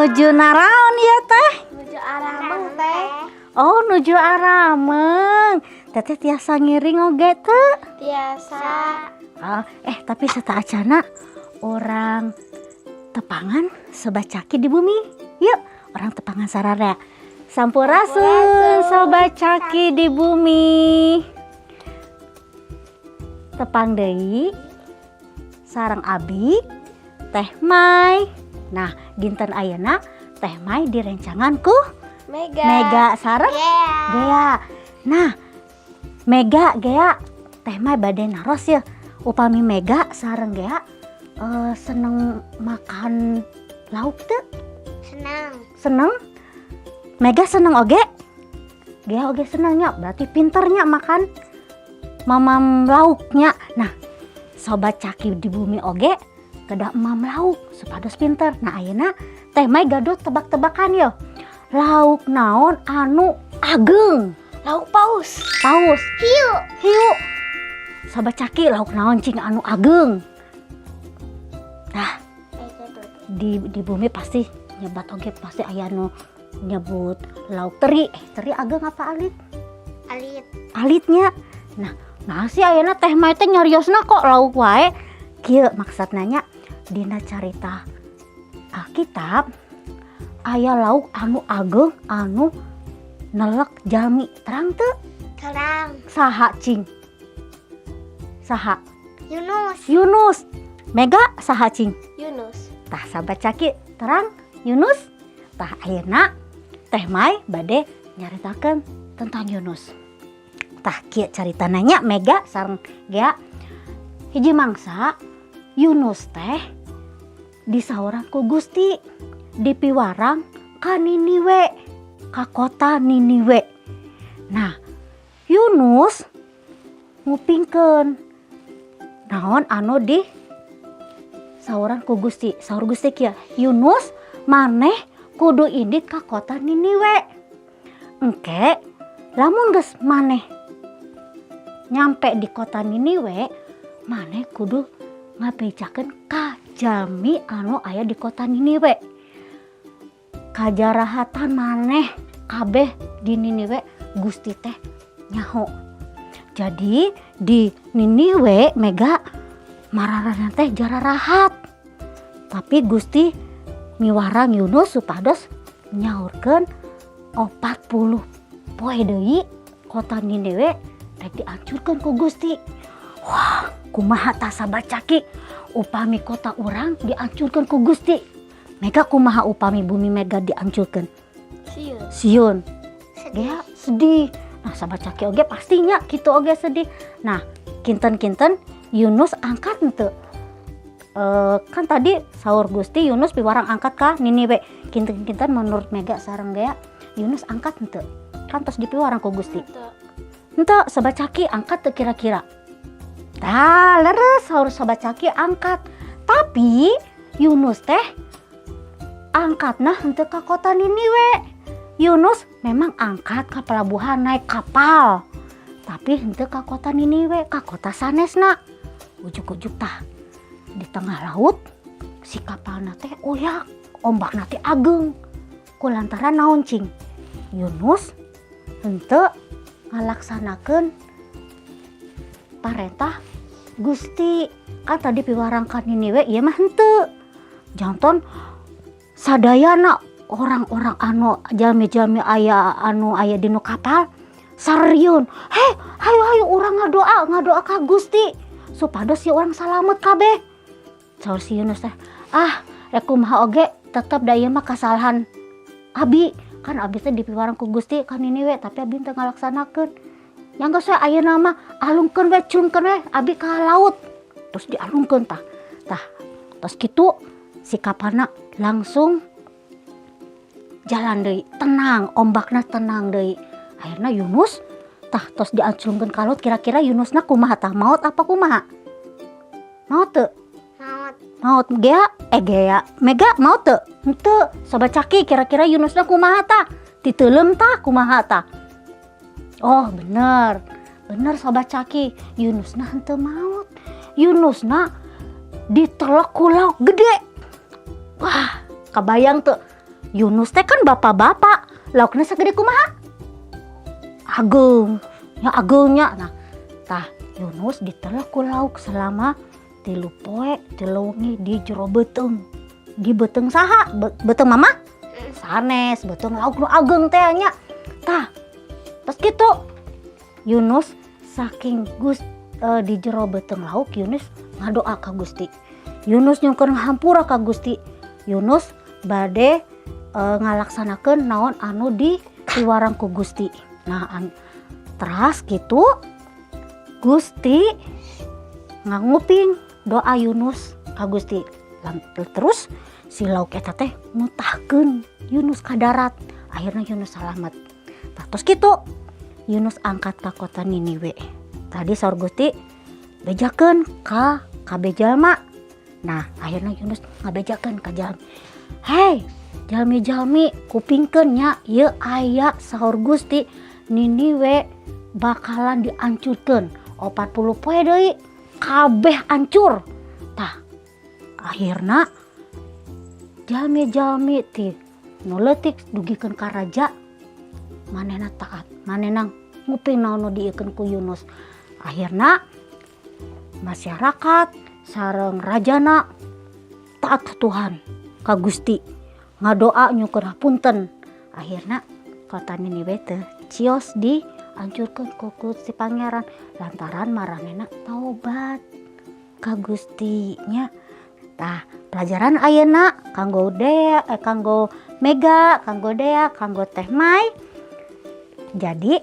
Nuju naraon ieu teh? Nuju arameng, Teh. Oh, nuju arameng. Teteh tiasa ngiring oge teu? Tiasa. Ah, eh, tapi sateuacana urang tepangan Sobat Caki di bumi. Yuk, urang tepangan sararea. Sampurasun, Sobat Caki di bumi. Tepang deui sareng Abi, Teh Mai. Nah, dinten ayeuna Teh Mai direncangan ku Mega. Mega sareng Gea. Gea. Nah, Mega, Gea, Teh Mai bade naros ya. Upami Mega sareng Gea seneng makan lauk teu? Senang. Seneng? Mega seneng oge? Gea oge senengnya, berarti pinternya makan mamam lauknya. Nah, Sobat Caki di bumi oge kedah emam lauk supados pinter. Nah, ayeuna Teh Mai gaduh tebak-tebakan yo. Lauk naon anu ageng? Lauk paus. Paus. Hiu. Hiu. Sobat Caki, lauk naon cing anu ageng? Nah, di bumi pasti nyebat oge, pasti aya nu nyebut lauk teri. Eh, teri ageng apa alit? Alit. Alitnya. Nah, nah sih ayeuna Teh Mai teh nyariosna kok lauk wae. Kieu maksudna nya, dina carita Alkitab aya lauk anu ageng anu nelek jalmi, terang teu? Terang. Saha cing? Saha? Yunus. Yunus. Mega, saha cing? Yunus. Tah, Sahabat Caki, terang Yunus. Tah, ayeuna Teh Mai bade nyaritakeun tentang Yunus. Tah, kieu caritana nya, Mega sareng Gea. Hiji mangsa Yunus teh disauran ku Gusti dipiwarang ka Niniwe, ka kota Niniwe. Nah, Yunus ngupingkeun naon anu di sauran ku Gusti. Saur Gusti kieu, "Yunus, maneh kudu indit ka kota Niniwe. Engke lamun geus maneh nyampe di kota Niniwe, maneh kudu ngabejakeun ka jalmi anu aya di kota Niniwe. Kajarahatan maneh kabeh di Niniwe Gusti teh nyaho." Jadi di Niniwe, Mega, mararaneh teh jararahat. Tapi Gusti miwarang Yunus supados nyaurkeun 40 poe deui kota Niniwe rek dihancurkeun ku Gusti. Wah, kumaha tah, Sahabat Caki, upami kota urang dihancurkeun ku Gusti? Mega, kumaha upami bumi Mega dihancurkeun? Sieun. Sieun. Sedih. Gea sedih. Nah, Sahabat Caki oge pastinya gitu oge sedih. Nah, kinten-kinten Yunus angkat henteu? Eh, kan tadi saur Gusti Yunus piwarang angkat ka Niniwe. Kinten-kinten menurut Mega sareng Gea, Yunus angkat henteu? Kan tos dipiwarang ku Gusti. Henteu. Henteu. Sobat Caki, angkat teu kira-kira? Tah, leres, saur Sobat Caki angkat. Tapi Yunus teh angkatna henteu ka kota Niniwe. Yunus memang angkat ke pelabuhan naik kapal. Tapi henteu ka kota Niniwe, ka kota sanesna. Ujuk-ujuk tah di tengah laut si kapalna teh oyak, ombakna teh ageng. Kulantaran naon cing? Yunus henteu ngalaksanakeun parentah Gusti. Kan tadi piwarang ka Niniwe, ieu mah henteu. Janten sadayana orang-orang anu jalmi-jalmi aya anu aya dinu kapal sarieun. "Heh, hayu hayu urang ngadoa, ngadoa ka Gusti supados si urang salamet kabeh." Saur si Yunus teh, "Ah, rek kumaha oge tetep da ieu mah kasalahan abi. Kan abi teh dipiwarang ku Gusti ka Niniwe, tapi abi teu ngalaksanakeun. Yang geus we ayeuna mah alungkeun we, culungkeun we abi ka laut." Terus dialungkeun tah. Tah, tos kitu si kapalna langsung jalan deui, tenang, ombakna tenang deui. Akhirna Yunus tah tos diaclungkeun ka laut, kira-kira Yunusna kumaha tah? Maot apa kumaha? Maot teu? Maot. Maot. Gea, eh Gea, Mega, maot teu? Henteu. Sobat Caki, kira-kira Yunusna kumaha tah? Titeuleum tah, kumaha tah? Oh, bener. Bener, Sobat Caki, Yunusna henteu maot. Yunusna ditelek ku lauk gede. Wah, kabayang tuh. Yunus teh kan bapak-bapak, laukna sagede kumaha? Ageung nya, ageungnya. Nah, tah Yunus ditelek ku lauk selama 3 poe 3 wengi di jero beuteung. Di beuteung saha? Beuteung mama? Sanes, beuteung lauk nu ageung teh nya. Tah, terus gitu Yunus saking di jero beuteung lauk, Yunus ngadoa ka Gusti. Yunus nyungkeun hampura ka Gusti. Yunus bade ngalaksanakeun naon anu di piwarang ku Gusti. Nah, teras gitu Gusti nganguping doa Yunus ka Gusti. Terus si lauk eta teh mutahkeun Yunus ka darat. Akhirnya Yunus salamet. Tah, terus gitu Yunus angkat ka kota Niniwe. Tadi saur Gusti, bejakeun ka kabeh jalma. Nah, akhirnya Yunus ngabejakeun ka jalmi. "Hei, jalmi-jalmi, kupingkeun nya, ieu aya saur Gusti, Niniwe bakalan dihancurkeun. 40 poe deui kabeh hancur." Tah, akhirna jalmi-jalmi ti nu leutik dugikeun ka raja manehna taat, manehna nguping naon nu diikeun ku Yunus. Akhirna masyarakat sareng rajana taat ka Tuhan, ka Gusti, ngadoa nyukur hapunten. Akhirna kota Niniwe teh cios dihancurkeun ku Gusti Pangeran lantaran maranehna taubat ka Gusti nya. Tah, pelajaran ayeuna kanggo Dea, kanggo Mega, kanggo Dea, kanggo Teh Mai. Jadi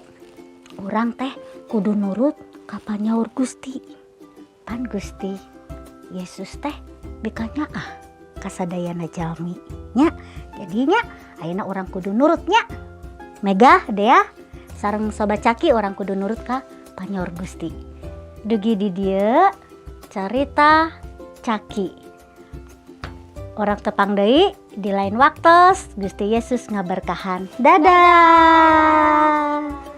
urang teh kudu nurut ka panyaur Gusti. Pan Gusti Yesus teh mikanyaah ka sadayana jalmi nya. Jadinya ayeuna urang kudu nurut nya. Mega, Dea, sareng Sobat Caki, urang kudu nurut ka panyaur Gusti. Dugi di dieu carita Caki. Urang tepang deui di lain waktu. Gusti Yesus ngaberkahan. Dadah.